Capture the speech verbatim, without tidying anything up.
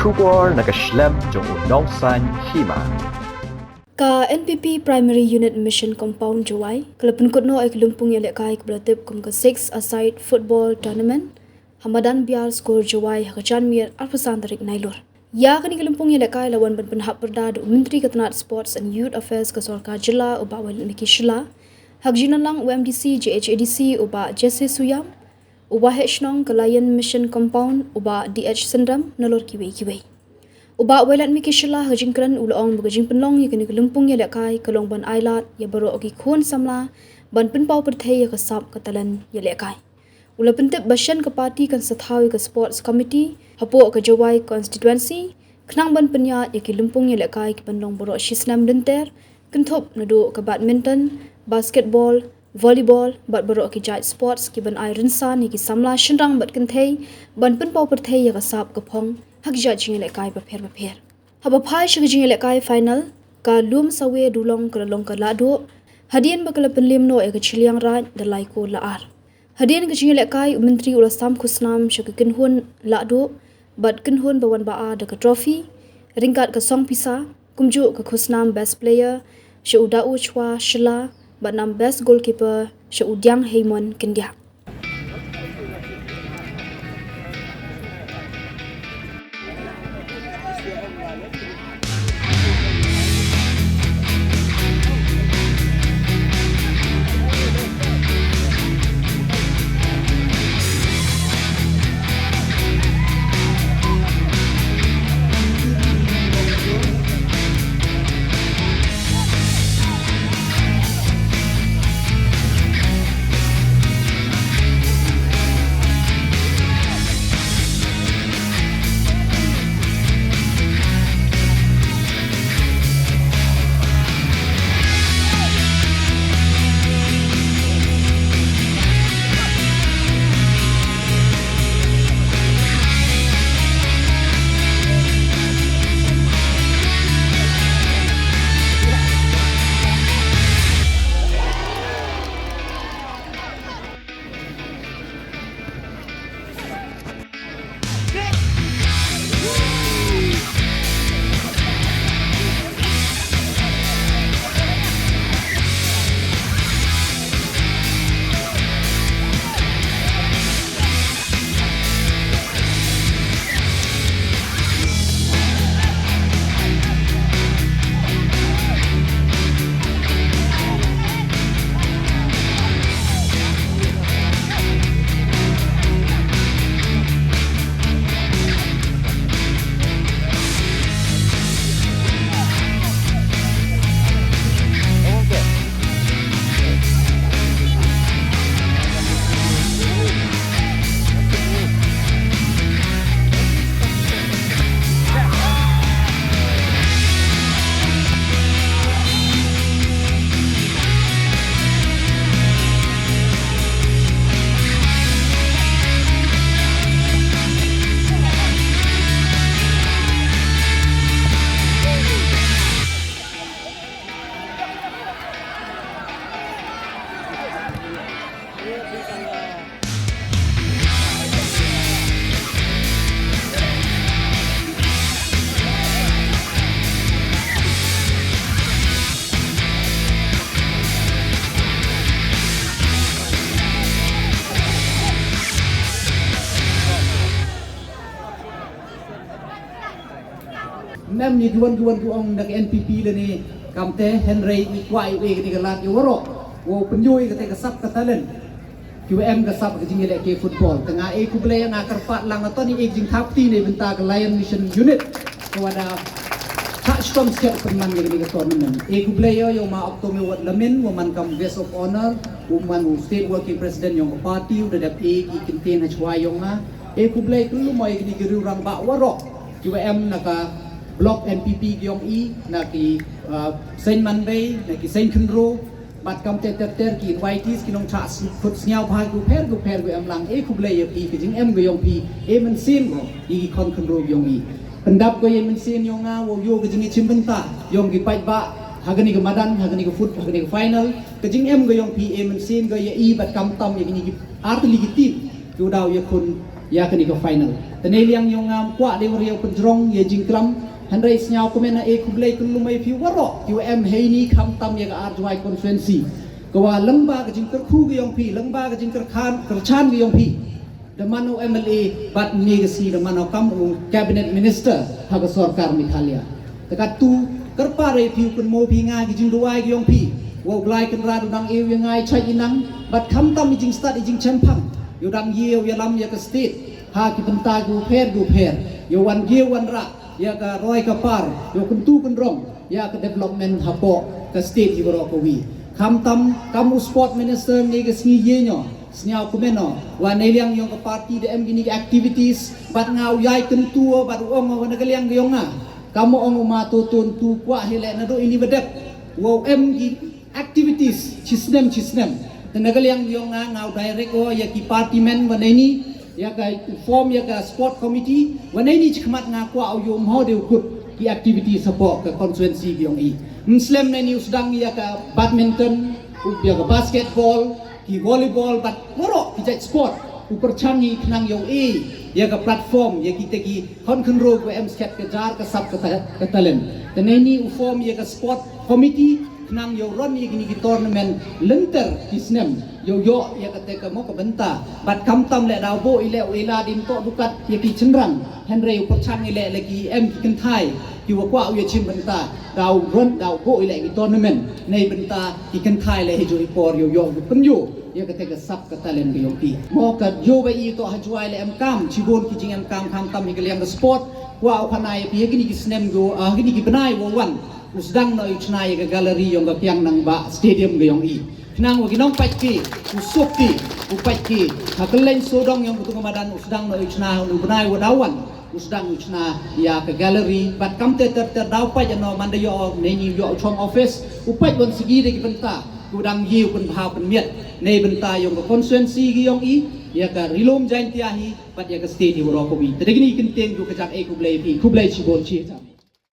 Khubor na ka shlem jong u Nongsaiñ Hima. Ka N P P Primary Unit Mission Compound Jowai ka la pynkut noh ïa ka lympung ïalehkai kaba la tip kum ka Six-a-Side Football Tournament ha Madan Biar, Skur Jowai, ha ka janmiet arphew san tarik Nailur. Ïa kane ka lympung ïalehkai la wan ban pynhap pyrda da u Myntri ka tnad Sports and Youth Affairs ka Sorkar Jylla, u Bah Wailadmiki Shylla, ha ka jingdonlang u M D C J H A D C, u Bah Jesse Suiam, u Waheh Shnong ka Lion Mission Compound, u Bah D H Syndram, nalor kiwei kiwei. U Bah Wailadmiki Shylla ha ka jingkren u la ong ba ka jingpynlong ïa kane ka lympung ïalehkai ka long ban ailad ïa baroh ki khun samla ban pynpaw pyrthei ïa ka sap ka talent ïalehkai. U la pyntip ba shen ka party kan sa thaw ïa ka Sports Committee hapoh ka Jowai Constituency khnang ban pynïaid ïa ki lympung ïalehkai kiban long baroh shisnem lynter, kynthup naduh ka badminton, basketball, volleyball bad baroh ki jait sports kiban ai rynsan ïa ki samla shynrang bad kynthei ban pynpaw pyrthei ïa ka sap ka phong ha ki jait jingïalehkai bapher bapher. Haba phai sha ka jingïalehkai final, ka Lumsawe Dulong ka la long ka lahduh hadien ba ka la pynliem noh ïa ka Chilliangraij da lai kol la ar. Hadien ka jingïalehkai, u Myntri u la sam khusnam sha ka kynhun lahduh bad kynhun ba wan ba ar da ka trophy ryngkat ka song pisa, kumjuh ka khusnam Best Player sha u Dauchwa Shylla bad nam Best Goalkeeper sha u Diang Heimon Kyndiah. Mem ïa kiwon kiwon ki ong da ka N P P lane kamte, hynrei i kwah i ïa kane ka lad ïa waroh wow pynïoh ïa kata ka sap ka talent. Kiwa em ka sap ka jingïalehkai football. Te nga e khublei, nga kyrpad lang, nga ton i e ka jingthap kti na bynta ka Lion Mission Unit kawa da chah shitom siat pynman ïa kane ka tournament. E khublei ïa u ma Okto Mewat Lamin, wa man kam Guest of Honor, u man u State Working President yong ka party, u da dep e ki kyntien hashwa yong nga. E khublei khlem mo ïa kine ki riewrangbah waroh kiwa em na ka block N P P ki yong i, na ki, uh, seng Manbei, na ki seng Khynro, bad kamte ter ter ki invitees, ki nongchah s-, khut sngewbha kiwa pher kiwa pher kiwa em lang. E khublei ïa phi, ka jingem ka yong phi e mynsiem ko ïa ki khon Khynro ki yong i. Pyndap ko ïa mynsiem yong nga wow ïoh ka jingïachimbynta yong ki paidbah ha kane ka madan, ha kane ka foot, ha kane ka final. Ka jingem ka yong phi e mynsiem ko ïa i bad kamtam ïa kine ki artylli ki team kiwa daw ïakhun ïa kane ka final. Te na liang jong nga ym kwah dei u riaw pynjrong ïa jingklam, hynrei sngewkmen eh khublei kynlum ïa phi waroh kiwa em heini khamtam ïa ka Arjwai constituency, kawa lyngba ka jingkyrkhu ka jong phi, lyngba ka jingkyrkhan kyrchan ka jong phi, da man u M L A bad mynne ka sngi da man u kam u cabinet minister ha ka sorkar Meghalaya. Te katto kyrpad ïa phi u kynmaw phi nga ki jingduwai ki jong phi, wa u Blai Kynrad u dang ïew ïa nga i chait i nang bad khamtam i jingstad i jingchemphang, ïa u dang ïew ïalam ïa ka state ha ki bynta kiwa pher kiwa pher, ïa u wan ïew wan rah ïa ka roi ka par, ïa u kyntu kynrong ïa ka development hapoh ka state hi baroh kawi. Khamtam kam u sport minister ne ka sngi ïe ño, sngewkmen o wa na liang jong ka party da em kine ki activities, bad nga u ïai kyntu o bad u ong o wa na ka liang ka jong nga, kam ong u ma to tun tu kwah hi leh naduh ini ba dep, wa u em ki activities chi snem chi snem. Te na ka liang jong nga nga u direct o ïa ki party men wa na ini, ïa ka u form ïa ka sport committee, wa na ini chi khmat nga kwah u ïoh mho de u kut ki activities hapoh ka constituency ki jong i. Ym slem na ini u sdang ïa ka badminton, u ïa ka basketball, ki volleyball bad waroh ki jait sport, u pyrchang i khnang ïa u e ïa ka platform ïa kita ki khon khynroo kiwa em skhet ka jar ka sap ka ta-, ka talent. Te na ini u form ïa ka sport committee khnang ïa u run ïa kine ki tournament lynter ki snem, ïa u ïoh ïa kata ka mo ka bynta. Bad khamtam leh da u buh i leh u i la dim toh dukat ïa ki chynrang, hynrei u pyrchang i leh la ki em ki kynthai kiwa kwah u ïa chim bynta, da u run da u buh i leh ki tournament na i bynta ki kynthai leh hi ju i por ïa u ïoh u pynïoh ïa kata ka sap ka talent ka jong ki. Mo ka ïoh ba i toh ha Jwai leh em kam chibun ki jing em kam khamtam hi ka liang ka sport. Kwah u khana ïa phi ha kine ki snem go, ah, ha kine ki bnai wa wan, u sdang noh u chna ïa ka gallery jong ka Kiang Nangbah Stadium ka jong i. Khnang wa ki nongpait ki, u suk ki, u pait ki ha kylleng sawdong jong ka tu ka madan, u sdang noh u chna ha u bnai wa da wan, u sdang u chna ïa ka gallery. Bad kam ter ter ter da u pait noh man da ïoh na ini ïoh u chong office, u pait wan sigi da ki bynta, u dang ïew pynbha pynmiat na i bynta jong ka constituency ka jong i, ïa ka Ri-loom Jaiñtia hi bad ïa ka state hi waroh kawi. Te da kine ki kyntien ko ka jang e khublei phi, khublei chibun chi.